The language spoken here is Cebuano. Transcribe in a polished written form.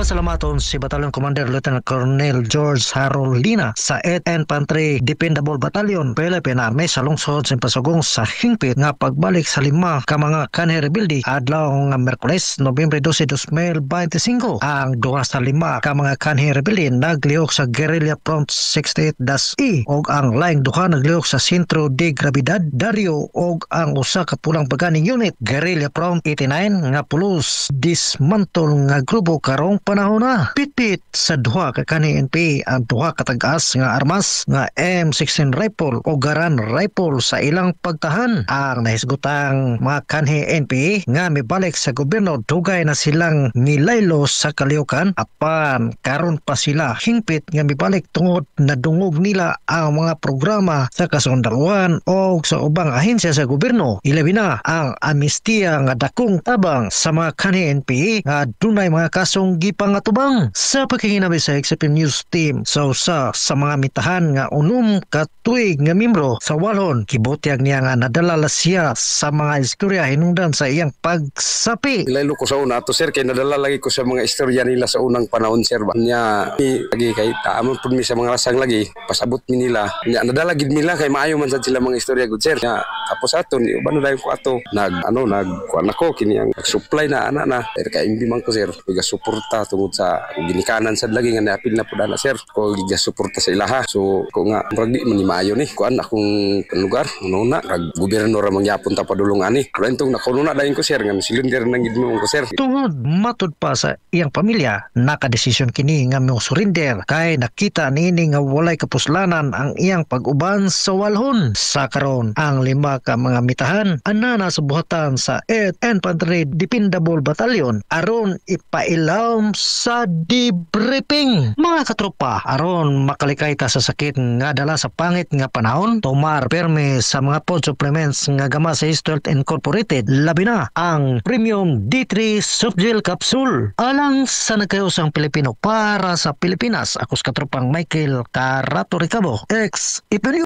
Gipasalamaton si Battalion Commander Lieutenant Colonel George Harold Lina sa 8th Infantry Dependable Battalion, Philippine Army, sa lungsod sa Impasugong sa hingpit nga pagbalik sa lima ka mga kanhi rebelde adlaw nga Miyerkules, Nobyembre 12, 2025. Ang duha sa lima ka mga kanhi rebelde naglihok sa Guerrilla Front 68-E ug ang laing duha naglihok sa Sentro de Gravidad Dario ug ang usa ka pulang paganing unit Guerrilla Front 89 nga pulos dismantle nga grupo karong panahon na. Pitpit sa duha ka kanhi NPA ang duha ka tag-as nga armas nga M16 rifle o Garand rifle sa ilang pagtahan. Ang nahisgutang mga kanhi NPA nga mibalik sa gobyerno, dugay na silang nilaylo sa kalihukan, apan karon pa sila hingpit nga mibalik tungod nadungog nila ang mga programa sa kasundaluhan o sa ubang ahensya sa gobyerno, ilabi na ang amnestiya nga dakong tabang sa mga kanhi NPA nga dunay mga kasong gipangatubang. Sa pakihinabi sa XFM News Team sa usa sa mga mitahan nga 6 ka tuig nga membro sa Walhon, gibutyag niya nga nadala la siya sa mga istorya hinungdan sa iyang pagsapi. Nilaylo ko sa una ato, sir, kay nadala lagi ko sa mga istorya nila sa unang panahon, sir, ba. Nya mi lagi kay taamon pud mi sa mga lasang lagi pasabot mi nila. Nya nadala gid nila kay maayo man sad sila mga istorya gud, sir. Nya tapos ato ni uban na dayon ko ato nag ano nag kuan ako kini ang supply na ana na sir, kay imbi man ko, sir, giga suporta tungod sa ginikanan sad lagi nga naapil na pud ana, sir, ko giga suporta sa ilaha. So ko nga murag di man ni maayo ni kuan akong lugar ano na rag gobyerno ra mangyapon ta padulong ani. Pero intong nakuno na dayon ko, sir, nga silinder nang gid mo ko, sir. Tungod matud pa sa iyang pamilya, nakadesisyon kini nga mo surrender kay nakita niini nga walay kapuslanan ang iyang pag-uban sa Walhon. Sa karon, ang lima ka mga mitahan ana na sa buhatan sa 8th Infantry Dependable Battalion aron ipailawom sa debriefing. Mga katropa, aron makalikay ta sa sakit nga dala sa pangit nga panahon, tumar perme sa mga food supplements nga gama sa East Health Incorporated, labi na ang Premium D3 Softgel Capsule. Alang sa nagkayosang Pilipino para sa Pilipinas, ako sa katropang Michael Carato Ricabo, ex Ipenyo.